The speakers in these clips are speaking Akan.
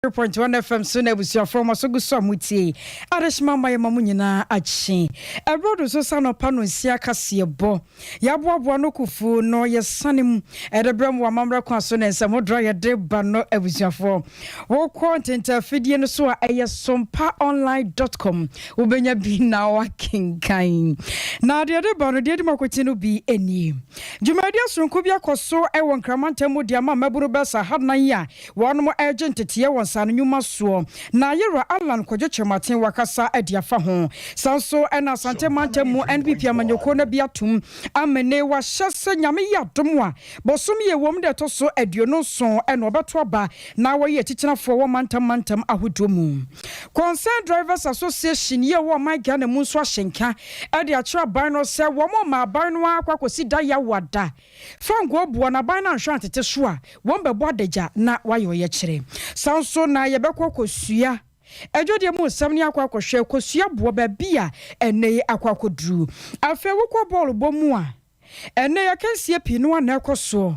1.1 FM so na abusuafoɔ mo so gu so a motie adehyema ma yɛma mo nyinaa akye. Ɛberɛ do so sa nɔpa no nsia kaseɛ bɔ yɛaboaboa no kufuo no yɛsane mu ɛde berɛ mu wɔ amammerɛ kwan so ne nsɛm hodoɔ a yɛde ba no. Abusuafoɔ, wokɔ ntentafidie no so a ɛyɛ sompaonline.com, wobɛnya bi na wakenkan na deɛ de ba no deɛ di mu akɔti no bi nie. Dwumadi asonko bi akɔ so ɛwɔ Nkramantam mu de ama mmabunu bɛsa hanan a wɔnom ɛregye nteteɛ wɔ nsaano nnwuma soɔ, na yɛwura Alan Kwadwo Kyerematen wakasa de afa ho. San so ɛna Asante mantam mu NPP amanyɔkuo no bi atom amene wahyɛ sɛ Nyame yɛ adom a, bɔsom yɛ wɔm de ɛtɔ so 27 ɛna ɔbɛto aba na wɔyɛ akyikyenafoɔ wɔ mantam mantam ahodoɔ mu. Concern Drivers Association yɛ wɔ ɔman Ghana mu nso ahyɛnka ɛde akyerɛ aban no sɛ wɔn ma aban no akɔ akɔsi da yawada franco boɔ na aban no anhwɛ antete so a, wɔn bɛbɔ adagya na wayɛ ɔyɛ kyerɛ. San so na yɛbɛkɔ kɔsua adwadeɛ mu nsɛm ne akɔ akɔhwɛ kosua boɔ baabi a ɛnɛ yi akɔ akɔduru. Afei wokɔ bɔɔlo bɔ mu a, ɛnɛ yɛkansie pii no ana ɛkɔ soɔ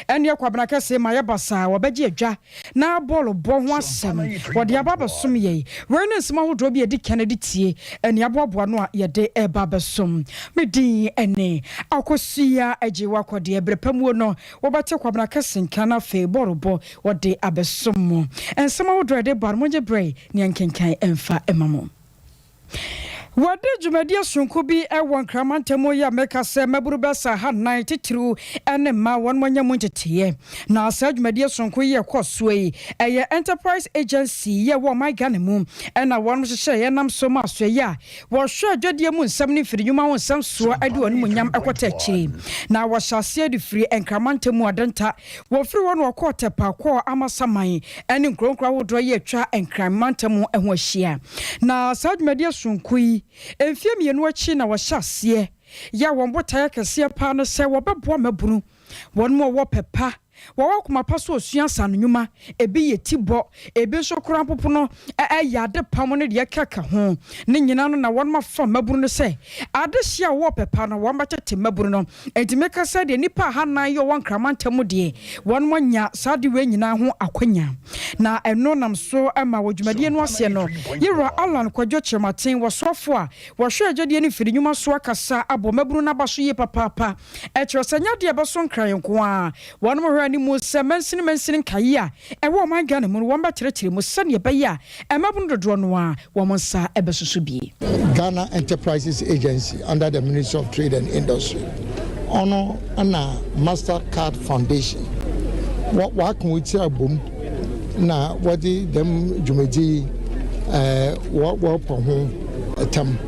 ɛne ɛkwabena kɛse ma yɛba saa wɔbɛgye adwa na bɔɔlo bɔ ho asɛm wɔde aba abɛsom yɛn. Wei ne nsɛm ahodoɔ bi a yɛdi kan de tie ɛne aboaboa no a yɛde ɛba abɛsom. Me din ɛne Akosua Agye Wakɔdeɛ. Berɛ pa muo no wɔbɛte Kwabena kɛse nka no, afei bɔɔlo bɔ wɔde abɛsom mu nsɛm ahodoɔ a yɛde ba no. Mogye berɛ ne yɛnkenkan ɛmfa ɛma mo. Wɔde dwumadie sonko bi wɔ Nkramantam yi a mɛka sɛ mmabunu bɛsa ha nan titiriw ne mma wɔn anya mu nteteeɛ. Na saa dwumadie sonko yi ɛkɔ soɔ yi, ɛyɛ Enterprise Agency yɛ wɔ ɔman Ghana mu ɛna wɔn hyehyɛ yɛnam so ma asoɛ yi a wɔhwɛ adwadie mu nsɛm ne mfiri nnwuma ho nsɛm soɔ de wɔn mu nyam ɛkɔtɛ akyire. Na wɔhyɛ aseɛ de firi Nkramantam mu Adenta, wɔfiri hɔ no wɔkɔɔ Tɛpa, kɔɔ Amasaman ne nkuronkuro ahodoɔ yi atwa Nkramantam ho ahyia. Na saa dwumadie sonko yi, mfeɛ 2 akyi na wɔhyɛ aseɛ yɛ. Wɔn botaeɛ kɛseɛ paa no sɛ wɔbɛboa mmabunu wɔn mu a wɔwɔ pɛpa, wɔwɔ akoma pa so osua nsaano nnwuma, ebi yɛ ti bɔ, ebi nso kora mpopono ɛyɛ ade pam no deɛ kɛkɛ ho ne nyinaa no. Na wɔn afa mmabunu no sɛ adehyɛ a wɔwɔ pɛpa no, wɔn bɛtete mmabunu no. Enti meka sɛ deɛ nipa ahanan yi ɔwɔ Nkramantam mu deɛ, wɔn anya saa de wei nyinaa ho akwanya. Na ɛno nam so ma wɔ dwumadie no aseɛ no, yɛwura Alan Kwadwo Kyerematen, wɔsoafo a wɔhwɛ adwadeɛ no mfiri nnwuma so, akasa abɔ mmabunu no aba so yie papaapa. Ɛkyerɛ sɛ nyɛ adeɛ ɛbɛso Nkran nko a, wɔn hwɛ anim sɛ mansini mansini nkae a ɛwɔ ɔman Ghana mu no, wɔn bɛkyerɛkyerɛ mu sɛdeɛ ɛbɛyɛ a mmabunu dodoɔ no a wɔn nsa ɛbɛsoso bie. Ghana Enterprises Agency under the Ministry of Trade and Industry ɔno na Mastercard Foundation waka wɔn ti abom na wɔde dɛm dwumadzi yi wɔrepɔ ho tam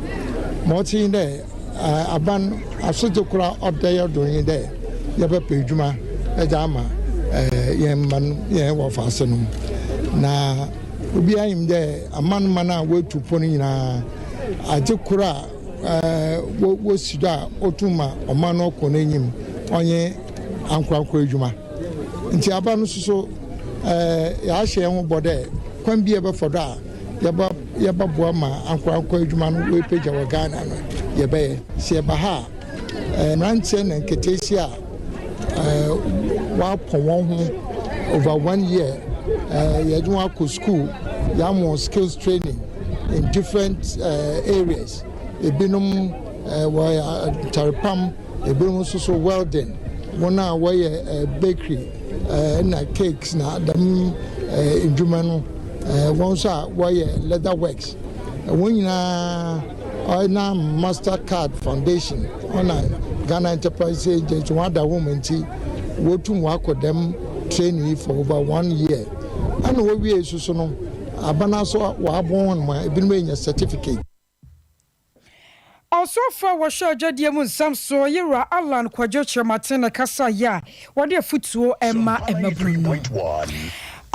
ma ɔte yi dɛ aban asodze kora ɔda yɛ do yi dɛ yɛbɛpɛ adwuma ɛdze ama yɛn mma no, yɛn wɔfa ase no. Na obiara nyim dɛ amanman a wɔatu pɔ no nyinaa, adze koro a wɔsi do a otum ma ɔman no ɔkɔ n'enyim ɔnye ankorankora adwuma. Nti aba no nso so yɛahyɛ yɛn ho bɔ dɛ kwan bi a yɛbɛfa do a yɛbɛboa ma ankorankora adwuma no wɔapagya wɔ Ghana no, yɛbɛyɛ. Sɛ yɛba ha a, mmeranteɛ na nketeesia a wɔapɔ wɔn ho over one year, yɛde wɔn akɔ school, yɛama wɔn skills training in different areas. Ebinom wɔyɛ ntarepam, ebinom nso so welding, wɔn a wɔyɛ bakery na cakes na dɛm ndwuma no, wɔn nso a wɔyɛ leather works, wɔn nyinaa ɔna Mastercard Foundation ɔna Ghana Enterprise Agency wɔn ada wɔn nti wɔtum wakɔ dɛm training yi for over one year. Ɛna wɔwie soso no, abana so wɔabɔ wɔn ma ebinom anya certificate. Ɔsɔfo a wɔhyɛ adwadeɛ mu nsɛm so, yɛwura Alan Kwadwo Kyerematen ne kasa yɛ a wɔde afotuo ɛma mmabunu no.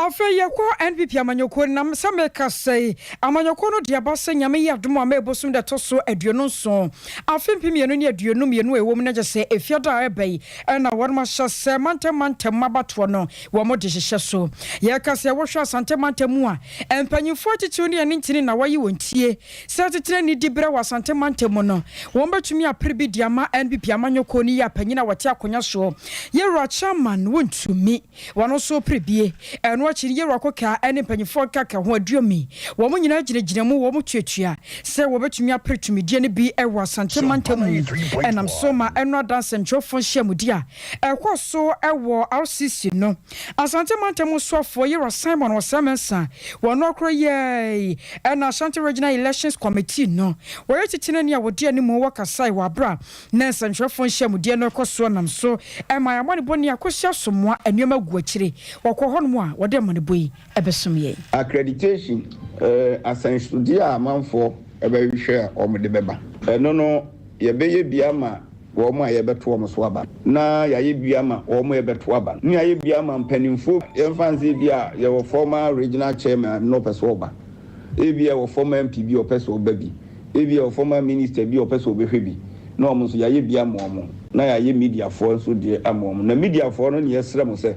Afei yɛkɔ NPP amanyɔkuo nam sɛ meka sɛi amanyɔkuo no de aba sɛ Nyame yɛ adom a, mɛɛbosom de ɛtɔ so 27, afe 2022 a ɛwɔ mu no, gye sɛ efiada a ɛba yi ɛna wɔnom ahyɛ sɛ mantam mantam abatoɔ no wɔn de hyehyɛ so. Yɛka sɛ wɔhwɛ Asante mantam mu a, mpanyinfoɔ atitiriw ne ɛne ntini na wɔyi wɔn tie sɛ tetene ne di berɛ wɔ Asante mantam mu no, wɔn bɛtumi apere bi de ama NPP amanyɔkuo no yi apanyin a wɔte akonnwa soɔ, yɛwura Chairman Wontumi, wɔn nso pere bie ɛno. akyi no, Yewura Kokaa ne mpanyinfoɔ nkeka ho aduomi, wɔn nyinaa gyinagyina mu, wɔn tuatua sɛ wɔbɛtumi apere tumidie no bi wɔ Asante mantam mu. Ɛnam so ma ɛno adanse nsɛntwerɛfoɔ nhyiamudi a ɛkɔ so wɔ RCC no. Asante mantam soafoɔ Yewura Simon Osei Mensah, wɔn akoro yɛɛ ɛna Ashanti Regional Elections Committee no wɔyɛ titenani a wɔdi anim wɔ kasae wɔ abera na nsɛntwerɛfoɔ nhyiamudie no ɛkɔ soɔ, nam so ɛma amanebɔ Akosua Somoa nneɛma gu akyire. Wɔkɔ hɔnom a wɔde amanebɔ yi ɛbɛsom yɛn. Accreditation, asɛnsodeɛ a amanfoɔ ɛbɛhwehwɛ a wɔde bɛba, ɛno no yɛbɛyɛ bi ama wɔn a yɛbɛto wɔn so aba, na yɛayɛ bi ama wɔn a yɛbɛto aba, na yɛayɛ bi ama mpanimfoɔ. Yɛmfa nse bi a yɛwɔ former regional chairman na ɔpɛ sɛ ɔba, ebi a yɛwɔ former MP bi a ɔpɛ sɛ ɔba bi, ebi a yɛwɔ former minister bi a ɔpɛ sɛ ɔbɛhwɛ bi, na wɔn nso yɛayɛ bi ama wɔn, na yɛayɛ mediafoɔ nso deɛ ama wɔn. Na mediafoɔ no ne yɛsrɛ mo sɛ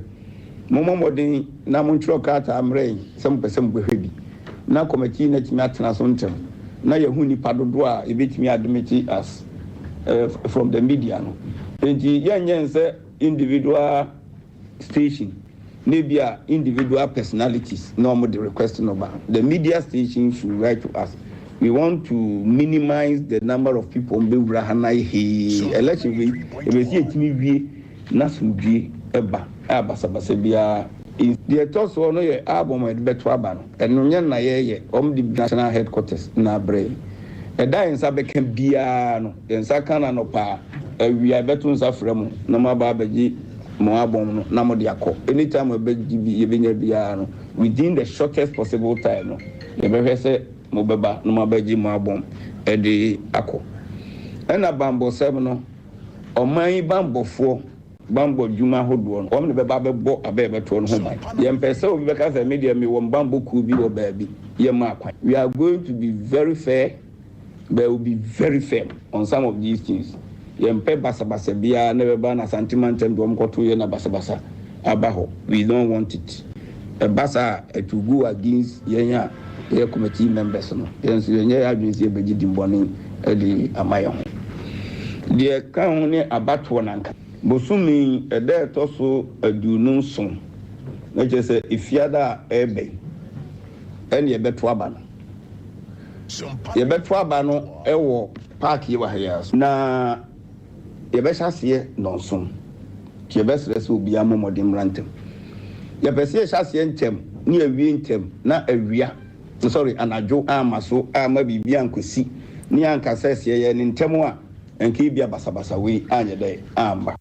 mommɔ mmɔden na montwerɛ krataa mmerɛ yi sɛ mopɛ sɛ mobɛhwɛ bi, na committee no atumi atena so ntɛm na yɛhu nipa dodoɔ a yɛbɛtumi admit as from the media no. Nti yɛnyɛ nsɛ individual station ne bi a individual personalities na wɔn de request no ba. The media station should write to us. We want to minimize the number of people mbɛwura ha na hee election wei ebesi etimi wie na somdwie ɛba a basabasa biara. Deɛ ɛtɔ soɔ no yɛ album a yɛde bɛto aba no. Ɛno nyɛ na yɛyɛ, wɔn de national headquarters na abrɛ. Ɛda yɛn nsa bɛka biara no, yɛn nsa ka na nɔpa awia yɛbɛto nsa frɛ mo na mo aba abɛgye mo album no na mo de akɔ. Anytime yɛbɛgye bi, yɛbɛnya biara no, within the shortest possible time no, yɛbɛhwɛ sɛ mo bɛba na mo abɛgye mo album ɛde akɔ. Ɛna bambɔsɛm no, ɔman yi bambɔfoɔ, bambɔ dwuma ahodoɔ no, wɔn na bɛba abɛbɔ abɛɛ bɛtoɔ no ho ban. Yɛmpɛ sɛ obi bɛka sɛ me deɛ mewɔ bambɔ kuo bi wɔ baabi. Yɛma akwan. We are going to be very fair, but we will be very firm on some of these things. Yɛmpɛ basabasa biara na bɛba na Asante mantam de wɔn kɔto yɛ na basabasa aba hɔ. We don't want it. Ɛba saa, it will go against yɛn a yɛyɛ committee members no. Yɛn nso yɛnyɛ yɛ adwene sɛ yɛbɛgye dimbɔne de ama yɛn ho. Deɛ ka ho ne abatoɔ nanka bosome ɛda ɛtɔ so 27, na kyerɛ sɛ efiada a ɛrebɛn, ɛne yɛbɛto aba no. Yɛbɛto aba no ɛwɔ park yi wɔ ha yi so, na yɛbɛhyɛ aseɛ 7:00, nti yɛbɛsrɛ sɛ obiara mmɔ mmɔden mmra ntɛm. Yɛpɛ sɛ yɛhyɛ aseɛ ntɛm ne yɛwie ntɛm na awia, sorry, anadwo ama so ama biribi ankɔsi ne ankasa sɛ yɛyɛ ne ntɛm a nka ebi basabasa wei anyɛ dɛ amba.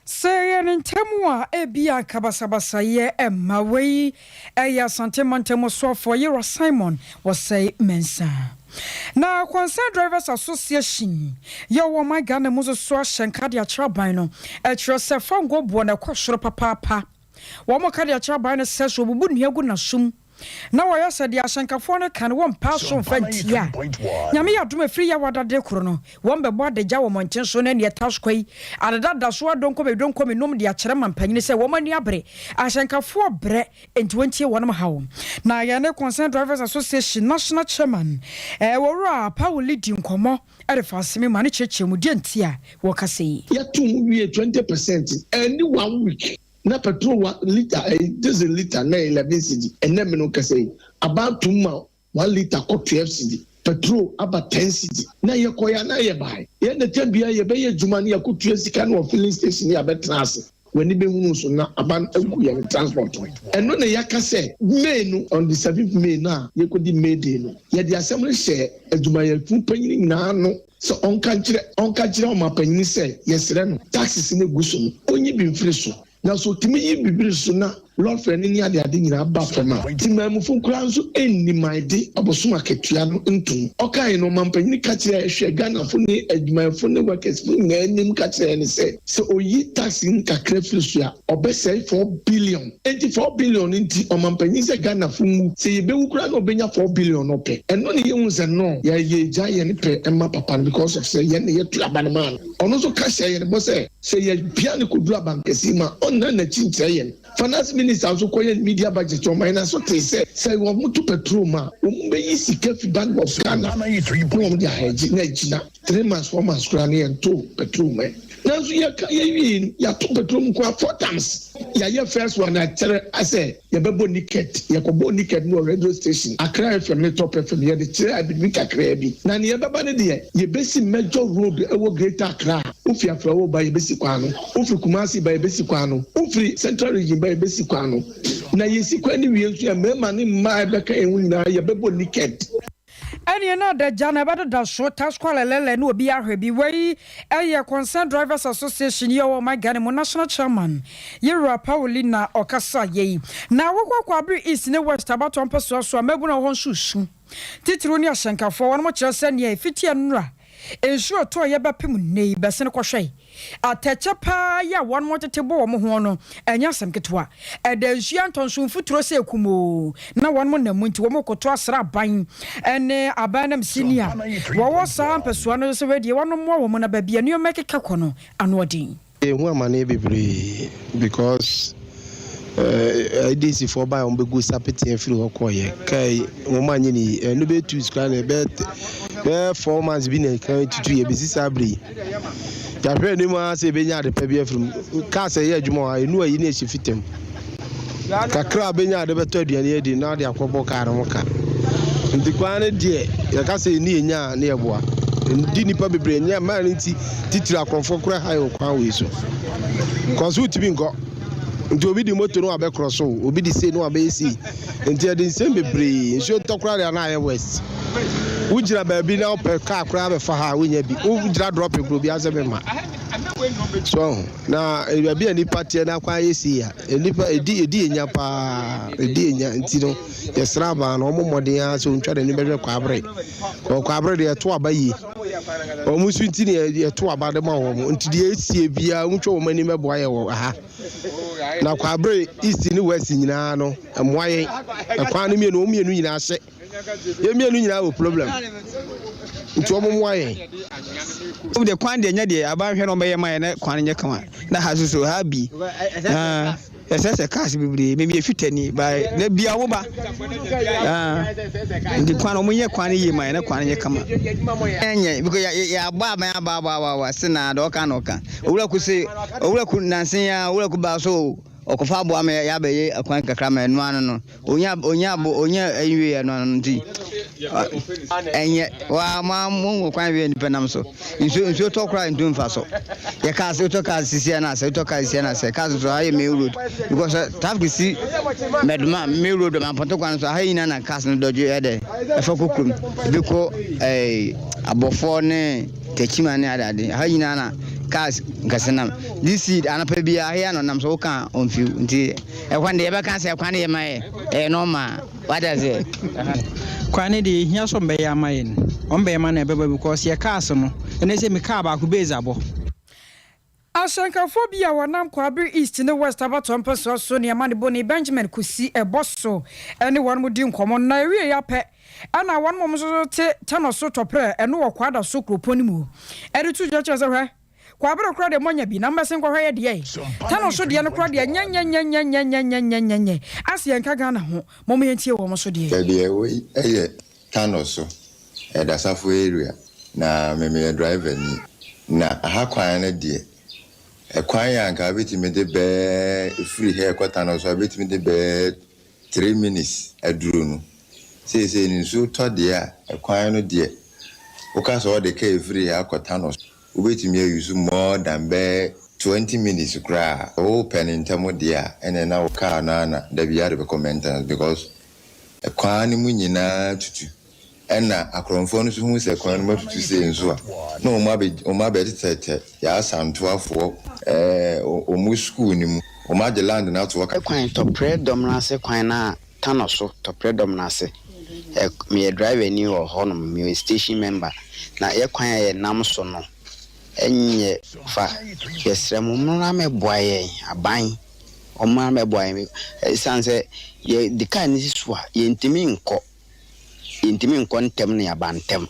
Sɛ yɛ ne ntɛm a ebi anka basabasayɛ ɛma. Wei ɛyɛ Asante mantam soafoɔ Yɛwura Simon Osei Mensah. Na Concern Drivers Association yɛwɔ ɔman Ghana mu nso so ahyɛ nka de akyerɛ aban no, ɛkyerɛ sɛ fango boɔ no ɛkɔ soro papaapa. Wɔn ka de akyerɛ aban no sɛ so obubu nnua gu n'asom na wɔyɛ sɛ deɛ ahyɛnkafoɔ no ka no wɔmpa so mfa ntia. Nyame yɛ adom, afiri yɛ wadade koro no, wɔn bɛbɔ adagya wɔ mmɔnten so ne neɛ taskwa yi adedada so adonkɔmi donkɔmi nom de akyerɛ ma mpanyini sɛ wɔn ani abere, ahyɛnkafoɔ brɛ, enti wɔntie wɔnom haw. Na yɛne Concern Drivers Association national chairman wɔwura Paul di nkɔmmɔ ɛde fa asɛm ma ne kyerɛkyerɛ mu deɛ nti a wɔkasa yi. Yɛto wie 20% ɛni one week na petrol wa litre, diesel litre na 11 cedi. Ɛnɛ mi no kɛsɛ yi abantum ma 1 litre kɔ 12 cedi, petrol aba 10 cedi. Na yɛkɔ ya na yɛ baa yɛn na tɛm bia yɛbɛyɛ adwuma no, yɛkɔ tua sika no wɔ filling station, yɛ abɛtena ase w'ani bɛhunu so na aban agu yɛn transport. Ɛno na yɛaka sɛ May no, on the 7th May no a yɛkɔdi May Day no, yɛde asɛm no hyɛ adwumayɛfo panyin nyinaa no sɛ ɔnka nkyerɛ ɔmapanyin sɛ yɛsrɛ no, taxes no egu so no, ɔnyi bi mfiri so. Na so tumi yi bibiri so na lɔfɛ ne ne adeade nyinaa ba fam a, tìmɛmufo koraa nso nniman de abosom akatua no ntom. Ɔkae no, ɔmampanyin ka kyerɛ hwɛ Ghanafo ne adwumayɛfo ne workers fo nyinaa anim ka kyerɛ ne sɛ oyi tax nkakra firi so a, ɔbɛsɛe 4 billion. Enti 4 billion nti ɔmampanyin sɛ Ghanafo nwu sɛ yɛbɛwu koraa na ɔbɛnya 4 billion no pɛ. Ɛno ne yɛhu sɛ no yɛyɛ gya yɛn pɛ ɛma papa no because of sɛ yɛn ne yɛtu aba no maa no. Ɔno nso ka hyɛ yɛn bɔ sɛ yɛpia ne koduru abankɛse mu a, ɔnna n'akyi nkyerɛ yɛn. Finance minister nso kɔyɛ media budget, ɔman na so te sɛ wɔn to petrol mu a, wɔn bɛyi sika fi Bank of Ghana na wɔn de ahɛgye na agyina 3 months, 4 months koraa ne yɛn to petrol mu. Nanso yɛka yɛwiei no, yɛato petrol mu koraa 4 times. Yɛayɛ first one a kyerɛ sɛ yɛbɛbɔ naked. Yɛkɔbɔɔ naked no wɔ radio station, Accra FM ne Top FM. Yɛde kyerɛɛ biribi kakraa bi. Na nea ɛbɛba no deɛ, yɛbɛsi major road wɔ Greater Accra. Wofi Aflao ba, yɛbɛsi kwan no. Wofiri Kumasi ba, yɛbɛsi kwan no. Wofiri Central Region ba, yɛbɛsi kwan no. Na yɛsi kwan no wie nso a, mmarima ne mmaa a ɛbɛka yɛn ho nyinaa, yɛbɛbɔ naked. Ɛneɛ na adagya na ɛbɛdeda so taskwa lɛlɛlɛ ne obi ahwɛ bi. Wei ɛyɛ Concerned Drivers Association yi a ɔwɔ ɔman Ghana mu National Chairman Yewura Paoli na ɔkasa yei. Na wɔkɔ Kwabre East ne West abatoɔ mpɛsoa so a, mmabunu a wɔwɔ hɔ nso resu. Titiriw ne ahyɛnkafoɔ, wɔnom kyerɛ sɛ nea ɛfiti nnora nsuo ɛtɔ a yɛbɛpem nnɛ yi bɛsene kɔhwɛ atɛkyɛ paa yi a wɔnom tete bɔ wɔn ho no, ɛnyɛ asɛm ketewa. Ɛda nsuo antɔ nso mfuturo sɛ ekumoo na wɔnom nam mu, nti wɔn koto asra aban ɛne aban nam sini a wɔwɔ saa mpɛsoa no sɛ wɔadie wɔnom mmoa wɔn na baabi a nneɛma keka kɔ no ano ɔden. Ehu amaneɛ bebree because IDC foɔ baa, wɔn bɛgu sapete afiri hɔ kɔɔyɛ kai, wɔn anyɛ ne yi. Ɛno bɛyɛ 2 weeks koraa na ɛbɛyɛ 4 months bi na ɛka tutu yɛ bɛsi saa abere yi. Yɛahwɛ anim ara sɛ ɛbɛnya ade pa bi afiri mu. Cars ɛyɛ adwuma wɔ ha, ɛnu ayi ne ɛhyɛ fitam kakra a bɛnya ade bɛtɔ aduane adi na ade akɔbɔ kaa no ho ka. Nti kwan no deɛ, yɛka sɛ ɛni ɛnya a ne yɛboa ndi nipa bebree nyɛ mmaa no. Nti titiri akorɔmfoɔ koraa ha yɛ wɔ kwan wei so kɔnso wotumi nkɔ. Nti obi di moto no wabɛkorɔ so, obi di sei no wabɛyɛ sei, nti yɛde nsɛm bebree. Nsuo tɔ koraa deɛ, na ayɛ worst. Wogyina baabi na wopɛ kaa koraa bɛfa ha a, wonya bi. Wogyina drop kuro bi asɛ mema so na baabi a nipa teɛ na kwan ayɛ sei a, nipa edi enya paa, edi enya. Nti no yɛsrɛ aban no, ɔmo mmɔden ara sɛ ontwa n'ani bɛhwɛ Kwaabere. Kwaabere deɛ, ɛto aba yie wɔn nso, nti ne yɛto aba de ma wɔn. Nti deɛ esie biara, wɔntwa wɔn anim bɛboa yɛ wɔ ha na Kwaabere East ne West nyinaa no, mmoa yɛn. Ɛkwan no mmienu, wɔn mmienu nyinaa hyɛ yɛn mmienu nyinaa wɔ problem, nti wɔn mmoa yɛn. De kwan deɛ, nyɛ deɛ aban hwɛ na ɔbɛyɛ ma yɛ na kwan nyɛ kama na ha soso ha bi ɛsɛ sɛ cars bebree mɛ yɛ fitani ba na bia wo ba nti kwan ɔmo nyɛ kwan yie ma yɛ na kwan nyɛ kama. Ɛnyɛ because yɛ yɛ abɔ aban aba aba aba aba se na deɛ ɔka na ɔka owura ku se owura ku nansen ya owura ku ba so ɔkɔfa aboa ma yɛ abɛyɛ akwan kakra ma ɛno ano no onya onya abo onya ɛnwie ɛno ano nti ɛnyɛ wa ma mo wɔ kwan wie nipa nam so. Nsuo nsuo tɔ koraa, ntu nfa so. Yɛ cars, wotɔ cars sisi ɛna asɛ, wotɔ cars sisi ɛna asɛ. Cars so ha yɛ main road because traffic si Mɛduma main road Mampɔnto kwan so ha nyinaa na cars no dɔdwe ɛdɛ ɛfɛ kɔ kurom, ebi kɔ abɔfoɔ ne Tɛkyima ne adeade. Ha nyinaa na cars nkɛse nam. This seed anapa biara ha yi na ɔnam so woka ɔmfiw, nti ɛkwan deɛ, yɛbɛka sɛ ɛkwan no yɛ ma yɛ ɛyɛ normal, wate aseɛ. Kwan no deɛ, ehia sɛ ɔmbɛyɛ ama yɛn. Ɔmbɛyɛ ma na ɛbɛba because yɛ cars no ɛnɛ sɛ mi car baako base abɔ. Ahyɛnkafoɔ bi a wɔnam Kwaabere East ne West abatoɔ mpɛsoa so nneɛma ne bɔne Benjamin Kusi ɛbɔ so ne wɔn mo di nkɔmmɔ na ewie yɛ apɛ ɛna wɔn mo nso te Tano so tɔprɛ ɛno wɔ Kwada so kuropɔn no mu ɛde to dwa kyerɛ sɛ, hwɛ, Kwaabere koraa deɛ, moanya bi na mmɛsen kɔhwɛ yɛ deɛ Tano so deɛ no koraa deɛ, nyɛnyɛnyɛnyɛnyɛnyɛnyɛnyɛ ase yɛnka Ghana ho. Mɔmɔ yɛntie wɔn so deɛ. Baabi a ɛwɔ yi yɛ Tano so, Ɛdasafo area, na me meyɛ driver ni. Na aha kwan no deɛ, ɛkwan a anka wobɛtumi de bɛɛ firi ha ɛkɔ Tano so a, wobɛtumi de bɛɛ 3 minutes aduro no. Seesei no nsuo tɔ deɛ a, ɛkwan no deɛ, woka sɛ wɔde kaa ɛfiri ha akɔ Tano so, wobɛtumi a use more than bɛɛ 20 minutes koraa. Wopɛ ne ntɛm deɛ a, ɛnɛ na wo kaa no ana da biara de bɛkɔ maintenance because ɛkwan no mu nyinaa tutu. Ɛna akorɔmfoɔ no nso hu sɛ kwan no mu atutu sei nso a, na wɔn abɛ wɔn abɛtetɛtɛ yɛasantoafoɔ wɔn school no mu, wɔn agye land no ato hɔ. Kwan tɔprɛ dɔm no ase, kwan no a Tano so tɔprɛ dɔm no ase ɛ, meyɛ driver ni wɔ hɔnom, meyɛ station member na yɛ kwan a yɛnam so no ɛnyɛ fa. Yɛsrɛ mo, mmra mɛboa yɛn. Aban ɔmmra mɛboa yɛn, ɛsiane sɛ yɛde kaa no si so a, yɛntumi nkɔ ntɛm na yɛaba ntɛm.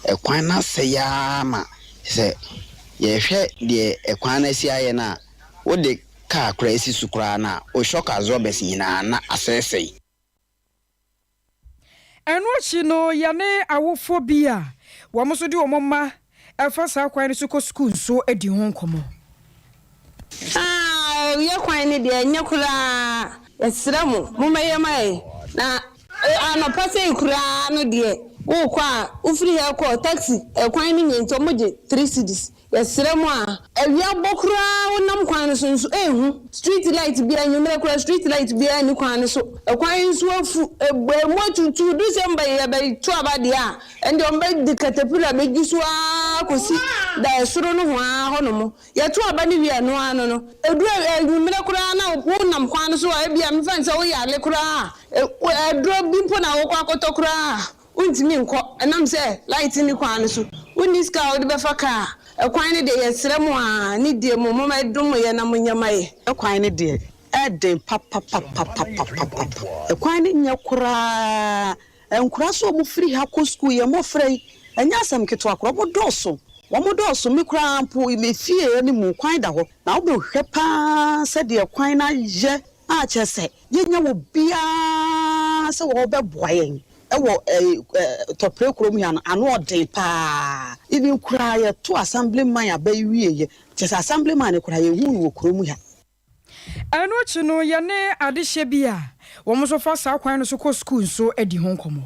Ɛkwan no asɛe ara ma sɛ yɛhwɛ deɛ ɛkwan no asi ayɛ no a, wode kaa koraa si so koraa no a, o shock absorbers nyinaa na asɛesɛe. Ɛno akyi no, yɛne awofoɔ bi a wɔn nso de wɔn mma. ɛfa saa kwan no so kɔ sukuu nso di ho nkɔmmɔ. Aah yɛ kwan no deɛ ɛnyɛ koraa yɛsrɛ mo mommɛyɛ ma yɛn na anɔpa sei koraa no deɛ worekɔ a wofiri ha kɔ taxi ɛkwan no nyɛ nti wɔgye three cedis yɛsrɛ mo a awia bɔ koraa wonam kwan no so nso ɛnhu street light biara anwummerɛ koraa street light biara nni kwan no so ɛkwan yi nso afu ɛbɔ ɛmu atutu December yi yɛbɛto aba deɛ a ɛndeɛ wɔbɛde katapila bɛgu so ara kɔsi da ɛsoro nohoa hɔnom. Yɛto aba no wie a, ɛno ara no no, ɛduru anwummerɛ koraa na wonam kwan no so a, ebia memfa no sɛ woyare koraa a, aduro bi mpo na wokɔ akɔtɔ koraa a, wontumi nkɔ ɛnam sɛ light nni kwan no so. Wonni sika a wode bɛfa kaa. Ɛkwan no deɛ, yɛsrɛ mo ara, ne deɛ mu, momma ɛdom yɛn na monyɛ ma yɛn. Kwan no deɛ, ɛden papapapapapapa. Kwan no nyɛ koraa. Nkwadaa nso a wɔfiri ha kɔ sukuu, yɛn mmɔfra yi, ɛnyɛ asɛm ketewa koraa, wɔdɔɔso, wɔdɔɔso. Me koraa mpo, me fie anim kwan da hɔ, na wobɛhwɛ pa ara sɛdeɛ kwan no ayɛ a, kyerɛ sɛ yɛnnya obiara sɛ ɔrebɛboa yɛn wɔ Tɔprɛ kurom ha no, ano ɔden pa ara. Even koraa yɛto assemblyman aba yi wieeɛ, kyerɛ sɛ assemblyman no koraa yɛnhuu no wɔ kurom ha. Ɛno akyi no, yɛne adehyeɛ bi a wɔn nso fa saa kwan no so kɔ sukuu nso adi ho nkɔmmɔ.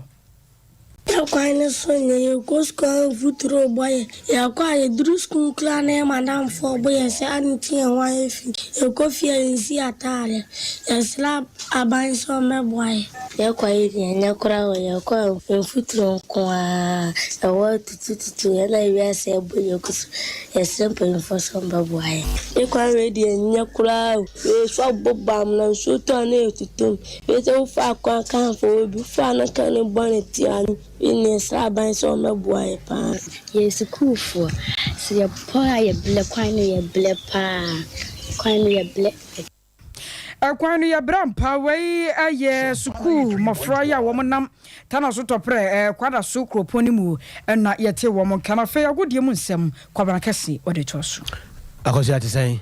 Yɛ kwan no so nyɛ, yɛkɔ sukuu a mfuturo rebɔ yɛn. Yɛkɔ a yɛduru sukuu koraa na yɛn madamfoɔ bo yɛn sɛ adɛn nti yɛn ho ayɛ fi. Yɛkɔ fie a yɛnsi ataadeɛ. Yɛsrɛ aban sɛ ɔmmɛboa yɛn. Yɛ kwan yi deɛ ɛnyɛ koraa o, yɛkɔ a mfuturo nko ara, ɛhɔ atutututu yɛn na wiase ɛbɔ yɛn gu so. Yɛsrɛ mpanyinfoɔ sɛ wɔn bɛboa yɛn. Me kwan wei deɛ ɛnyɛ koraa o. Wei so abɔ bam na nsuo tɔ a na ɛtotɔ mu. Wei sɛ wofa kwan ka fa obi wofa na ka ne bɔ ne ti ano. Wei deɛ yɛsrɛ aban sɛ wɔn bɛboa yɛn paa. Yɛyɛ sukuufoɔ, sɛ yɛpɔn a yɛblɛ kwan no yɛ blɛ paa, kwan no yɛ blɛ. Ɛkwan no yɛ brɛ ampa. Wei yɛ sukuu mmɔfra yi a wɔn nam Tana so tɔprɛ Kwadaso kuropɔn no mu na yɛte wɔn nka. Na afei agodie mu nsɛm, Kwabena Kɛse ɔde toa so. Akosua te sɛn?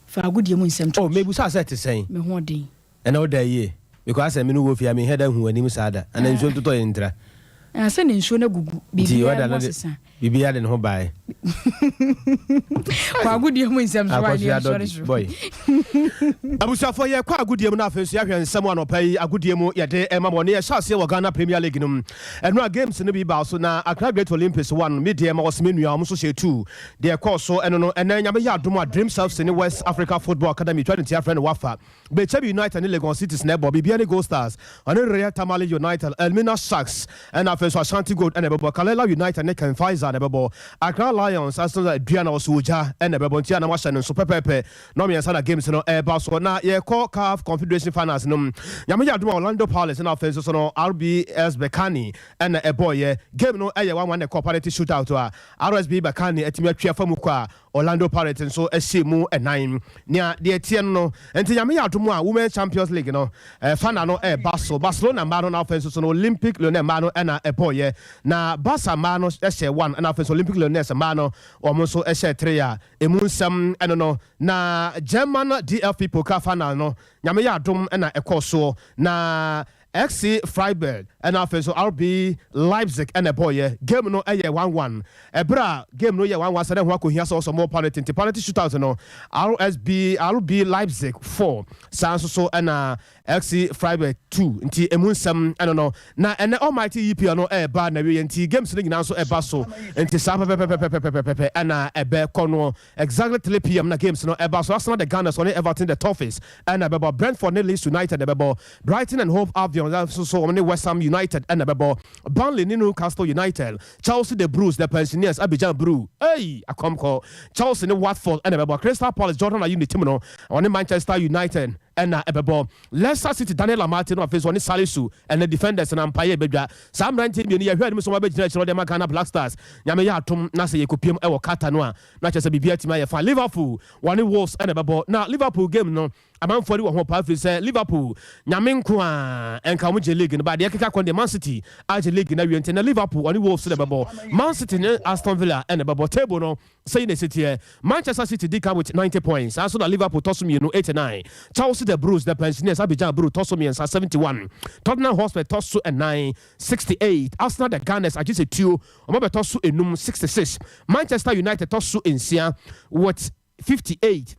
Fa agodie mu nsɛm toa Oh, so. mebusa sɛ te sɛn? Me ho ɔden. Ɛnɛ woda yie? Because asɛ me ne wo wɔ fie a menhɛ da nhu w'anim saa da. Anaa nsuo ntotɔ yɛn ntira? Ah, sɛ ne nsuo no agugu, Nti biribiara weather mu no de asesa. biribiara de ne ho baeɛ. Kɔ agodie mu nsɛm so wa ne Akosua yɛnsɔre doggy so. boy. Abusuafoɔ yɛkɔ agodie mu na afei nso yɛahwɛ nsɛm anɔpa yi agodie mu yɛde ɛma mo ne yɛhyɛ aseɛ wɔ Ghana Premier League no mu. Ɛno a games no bi baa so na Accra Great Olympics 1 me deɛ ma wɔseme nua wɔn nso hyɛ 2 deɛ ɛkɔɔ so ɛno no ɛnɛ Nyame yɛ adom a Dreams FC ne West Africa Football Academy twa ne ti afrɛ no WAFA Bechebi United ne Legon Cities na ɛbɔ, Bibiani Gold Stars ɔne Real Tamale United, Elmina Sharks ɛna afei nso Ashanti Gold ɛna ɛbɛbɔ, Kalela United ne Ken Faisal na ɛbɛbɔ, Accra Lions nso na Aduana Ɔsowogya ɛna ɛbɛbɔ nti a na wɔahyɛ no nso pɛpɛɛpɛ nnɔnmiɛnsa na games no ɛreba so na yɛkɔ CAF Confederation Finals no mu. Nyame yɛ adom a Orlando Pirates ɛna afei nso so no RBS Berkane ɛna ɛbɔɔyɛ. Game no ɛyɛ 1-1 na ɛkɔɔ penalty shootout a RSB Berkane atumi atwi afa mu kɔ a Orlando Pirates nso hyɛɛ mu nnan. Nea deɛ ɛteɛ no no, nti Nyame yɛ adom a Women's Champions League no final no reba so. Barcelona mmaa no na afei nso so no Olympique Lyonnais mmaa no na ɛbɔeɛ. Na Barca mmaa no hyɛɛ one ɛna afei nso Olympique Lyonnais mmaa no wɔn nso hyɛɛ three a ɛmu nsɛm ɛno no. Na German DFB Pokal final no Nyame yɛ adom na ɛkɔɔ soɔ. Na XC Freiburg ɛna afei nso RB Leipzig ɛna ɛbɔɔyɛ. Game no ɛyɛ 1-1. Ɛberɛ a game no yɛ 1-1 sɛ na ɛho akɔhia sɛ wɔsɔ more penalty nti penalty shootout no RSB RB Leipzig 4 saa nso so ɛna XC Freiburg 2 nti ɛmu nsɛm ɛno no. Na ɛnɛ Almighty EPL no ɛreba n'awieɛ nti games no nyinaa nso ɛba so nti saa pɛpɛpɛpɛpɛpɛpɛ ɛna ɛbɛkɔ no. Exactly 3 pm na games no ɛba so. Arsenal the Gunners wɔne Everton the Toffees ɛna ɛbɛbɔ. Brentford ne Leeds United na ɛbɛbɔ. Brighton and Hove Albion nso so wɔne West Ham United ɛna ɛbɛbɔ. Burnley ne Newcastle United. Chelsea the Blues, the Pensioners, Abidjan Blue, ei akɔmkɔ. Chelsea ne Watford ɛna ɛbɛbɔ. Crystal Palace Jordan Ayew ne team no wɔne Manchester United ɛna ɛbɛbɔ. Leicester City Daniel Amartey no afei nso ɔne Salisu ɛna defenders no ampa yɛ bɛdwa. Saa mmeranteɛ mmienu yi yɛhwɛ anim sɛ wɔabɛgyina akyire de ama Ghana Black Stars. Nyame yɛ adom na sɛ yɛkɔpiem ɛwɔ Qatar no a na kyerɛ sɛ biribiara atumi ayɛ fine. Liverpool wɔne Wolves ɛna ɛbɛbɔ na Liverpool game no. Amanfoɔ ani wɔ ho paa firi sɛ Liverpool Nyame nko a ɛnka wɔn gye league no, but deɛ ɛkeka kɔ no deɛ Man City agye league no awie nti ɛnɛ Liverpool ɔne Wolves na ɛbɛbɔ. Man City ne Aston Villa na ɛbɛbɔ. Table no sei na ɛsi teɛ, Manchester City di kan with 90 points, saa nso na Liverpool tɔ so mmienu 89, Chelsea the Blues the Pensioners Abidjan Blue tɔ so mmiɛnsa 71, Tottenham Hotspur tɔ so nnan 68, Arsenal the Gunners agye sɛ tuo wɔn abɛtɔ so enum 66, Manchester United tɔ so nsia with 58.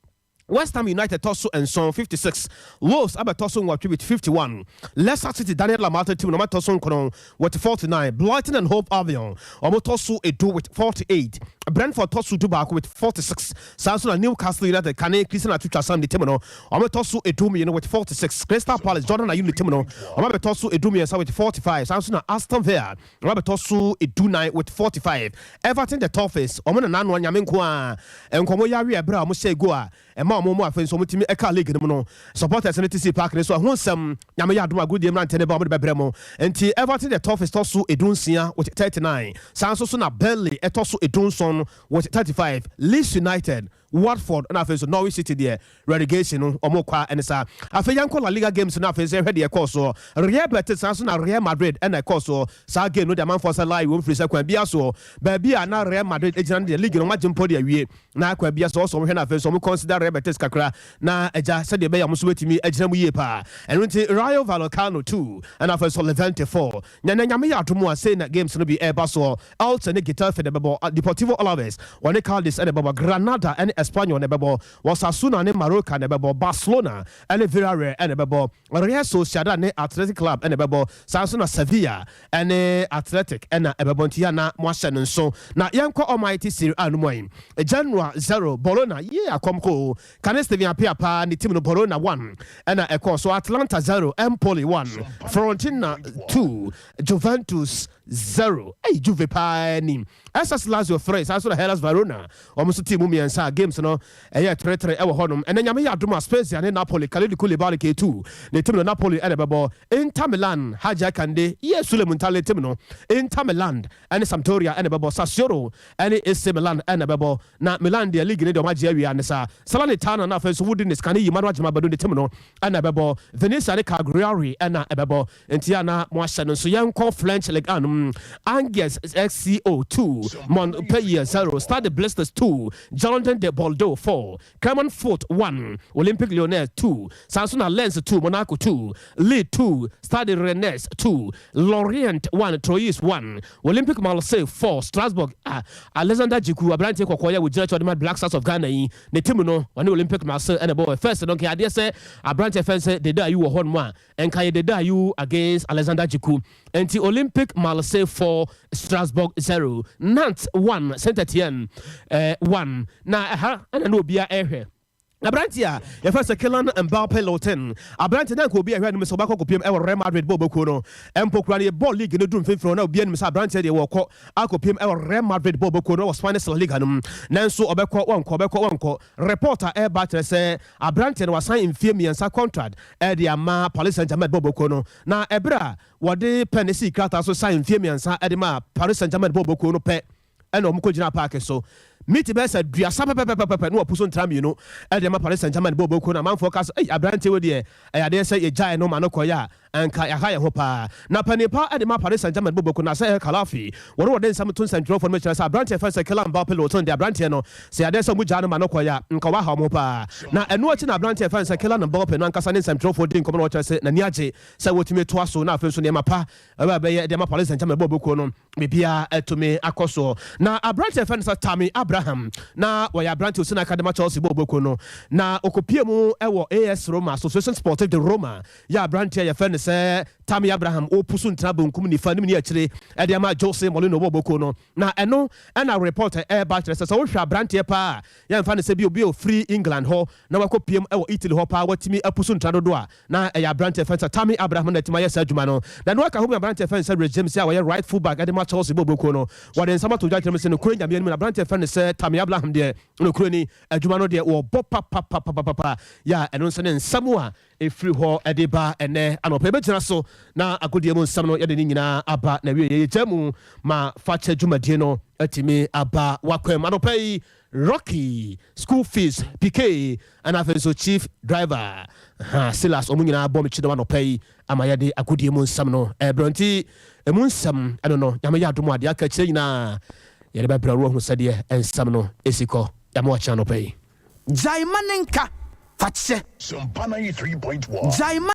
West Ham United tɔ so nson, 56, Wolves abɛtɔ so nwɔtwe with 51, Leicester City Daniel Lamartey team no wɔatɔ so nkron with 49, Brighton and Hove Albion wɔtɔ so edu with 48, Brentford tɔ so dubaako with 46, saa nso na Newcastle United kane Christian Atwitwa Sam ne team no wɔtɔ so edu mmienu with 46, Crystal Palace Jordan Ayew ne team no wɔabɛtɔ so edu mmiɛnsa with 45, saa nso na Aston Villa wɔabɛtɔ so edu nan with 45, Everton the Toffees wɔn na n'ano anyame nko ara nkɔmmɔ yi awe ɛberɛ a wɔhyɛɛ goal a ɛma wɔn mu afei nso wɔtumi kaa league no mu no supporters no te sii park no so. Ɛho nsɛm Nyame yɛ adom a agodie mmeranteɛ no ba wɔde bɛbrɛ mo. Nti Everton the Toffees tɔ so 16 with 39, saa nso so na Burnley tɔ so 17 with 35, Leeds United, Watford ɛna afei nso Norwich City deɛ relegation no wɔn kɔ a ɛne saa. Afei yɛnkɔ La Liga games no afei nso yɛhwɛ deɛ ɛkɔɔ soɔ. Real Betis saa nso na Real Madrid ɛna ɛkɔɔ soɔ. Saa game no deɛ amanfoɔ sɛ lie wɔ mu firi sɛ kwan biara soɔ baabi a na Real Madrid gyina no deɛ league no wɔn agye mpo de awie na kwan biara so ɔsɔ wɔn hwɛ na afei nso wɔn consider Real Betis kakra na agya sɛdeɛ ɛbɛyɛ a wɔn nso bɛtumi agyina mu yie paa. Ɛno nti Rayo Vallecano 2 ɛna afei nso Levante 4. Na nɛ Nyame yɛ adom a sei na games no bi ɛreba soɔ, Elche ne Getafe na ɛbɛbɔ, Deportivo Alaves wɔne Cadiz na ɛbɛbɔ, Granada ne Espanyol na ɛbɛbɔ, Osasuna ne Mallorca na ɛbɛbɔ, Barcelona ne Villarreal na ɛbɛbɔ, Real Sociedad ne Athletic Club na ɛbɛbɔ, saa nso na Sevilla ne Athletic na ɛbɛbɔ. Nti yɛ na moahyɛ no nso. Na yɛnkɔ Almighty Serie A no mu ayi, Genoa 0, Bologna yie akɔm kɔ o, Kane Steven Appiah paa ne team no Bologna 1 ɛna ɛkɔɔ so, Atalanta 0, Empoli 1, Fiorentina 2, Juventus 0. Ei Juve paa ni. SS Lazio 3, saa nso na Hellas Verona wɔn nso team mu mmiɛnsa a games no ɛyɛ 3-3 ɛwɔ hɔnom. Ɛnɛ Nyame yɛ adom a Spezia ne Napoli, Kalidou Koulibaly K2 ne team no Napoli ɛna ɛbɛbɔ. Inter Milan, Hadji Akande, yie Sule Muntari team no Inter Milan ɛne Sampdoria ɛna ɛbɛbɔ. Sassuolo ɛne AC Milan ɛna ɛbɛbɔ. Na Milan deɛ league no deɛ wɔn agye awie ara ne saa. Salernitana na afei nso Udinese kane yi Emmanuel Agyemang Badu ne team no ɛna ɛbɛbɔ. Venezia ne Cagliari ɛna ɛbɛbɔ. Nti a na moahyɛ no nso yɛnkɔ French Ligue 1 no mu. Angers SCO 2, Montpellier 0, Stade Brest 2, Girondins de Bordeaux 4, Clermont Foot 1, Olympique Lyonnais 2. Saa nso na Lens 2, Monaco 2, Lille 2, Stade Rennais 2, Lorient 1, Troyes 1, Olympique Marseille 4, Strasbourg. Ah, Alexander Djiku, aberanteɛ kɔkɔɔ yi a wɔgyina akyi a ɔde ma Black Stars of Ghana yi, ne team no, ɔne Olympique Marseille na ɛbɔɔ. First no, nka adeɛ sɛ aberanteɛ fɛn sɛ Dede Ayew wɔ hɔnom a, nka yɛ Dede Ayew against Alexander Djiku. Enti Olympique Marseille 4, Strasbourg 0, Nantes 1, Saint-Etienne 1. Na ɛha na na obiara rehwɛ. Aberante a yɛfrɛ sɛ Kylian Mbappe Lottin, aberante na anka obi rehwɛ anim sɛ ɔbɛkɔ akɔpiem wɔ Real Madrid bɔɔlbɔ kuo no. Mpo koraa no yɛbɔɔ league no duru mfimfini hɔ na obiara nim sɛ aberanteɛ deɛ wɔrekɔ akɔpiem wɔ Real Madrid bɔɔlbɔ kuo no wɔ Spanish La Liga no mu. Nanso ɔbɛkɔ, wankɔ, ɔbɛkɔ, wankɔ. Report a ɛreba kyerɛ sɛ aberanteɛ no wasan mfeɛ mmiɛnsa contract de ama Paris Saint-Germain bɔɔlbɔ kuo no. Na ɛberɛ a wɔde pɛn sii krataa so sign mfeɛ mmiɛnsa de maa Paris Saint-Germain bɔɔlbɔ kuo no pɛ na wɔkɔgyinaa paake so. Miti bɛyɛ sɛ duasa pɛpɛpɛpɛpɛ na wɔpo so ntra mmienu de ama Paris Saint-Germain bɔɔlbɔ kuo no. Amanfoɔ ka sɛ, Ei, aberanteɛ wei deɛ, ɛyɛ adeɛ sɛ yɛgyaee no ma no kɔeɛ a, anka yɛaha yɛn ho paa. Na panin pa de ma Paris Saint-Germain bɔɔlbɔ kuo no, Nasser El Khelaifi, wɔne wɔde nsɛm to nsɛntwerɛfoɔ no mu kyerɛ sɛ aberanteɛ a yɛfrɛ no sɛ Kylian Mbappe Lottin deɛ aberanteɛ no, sɛ ɛyɛ adeɛ sɛ wɔgyaa no ma no kɔeɛ a, anka wɔaha wɔn ho paa. Na ɛno akyi na aberanteɛ a yɛfrɛ no sɛ Kylian Mbappe no ankasa ne nsɛntwerɛfoɔ dii nkɔmmɔ na ɔkyerɛ sɛ n'ani agye sɛ wɔtumi toa so na afei nso nneɛma pa a ɛbɛyɛ de ama Paris Saint-Germain bɔɔlbɔ kuo no Biribiara atumi akɔ soɔ. Na aberanteɛ a yɛfrɛ no sɛ Tammy Abraham, na ɔyɛ aberanteɛ a ɔsi n'aka de ma Chelsea bɔɔlbɔ kuo no, na ɔkɔpue mu wɔ AS Roma, Association Sportive de Roma, yɛ aberanteɛ a yɛfrɛ no sɛ Tammy Abraham, ɔrepu so ntena benkum, nifa, anim ne akyire de ama Jose Mourinho bɔɔlbɔ kuo no. Na ɛno na report a ɛreba kyerɛ sɛ, sɛ wohwɛ aberanteɛ paa a, yɛmfa no sɛ bi obi a ɔfiri England hɔ na wakɔpue mu wɔ Italy hɔ paa, watumi apu so ntena dodoɔ a, Na ɛyɛ aberante a yɛfrɛ no sɛ Tammy Abraham na atumi ayɛ saa adwuma no. Na ɛno aka ho bi na aberante a yɛfrɛ no sɛ Reece James a ɔyɛ right full back de ma Chelsea bɔɔlbɔ kuo no. Wɔde nsɛm ato dwa kyerɛ mu sɛ nokorɛ Nyame anim no aberante a yɛfrɛ no sɛ Tammy Abraham deɛ nokorɛ ni adwuma no deɛ wɔbɔ papapapapapa yɛ a ɛno nso ne nsɛm a ɛfiri hɔ de ba ɛnnɛ anɔpa. Yɛbɛgyina so Na agodie mu nsɛm no yɛde ne nyinaa aba na wie yɛgya mu ma fakyɛ dwumadie no atumi aba wakwam anɔpa yi. Rocky, school fees, PK, ɛna afei nso chief driver ha Silas, ɔmo nyinaa bɔ me kyi dɔm anɔpa yi ama yɛde agodie mu nsɛm no ɛbrɛ. Nti ɛmu nsɛm ɛno no, Nyame yɛ adom a, deɛ aka kyerɛ nyinaa yɛde bɛbrɛ wo ahu sɛdeɛ nsɛm no ɛsi kɔ. Yɛma wɔkyɛ anɔpa yi. Gyae ma ne nka, fa kyɛ. Sompa 93.1. Gyae ma.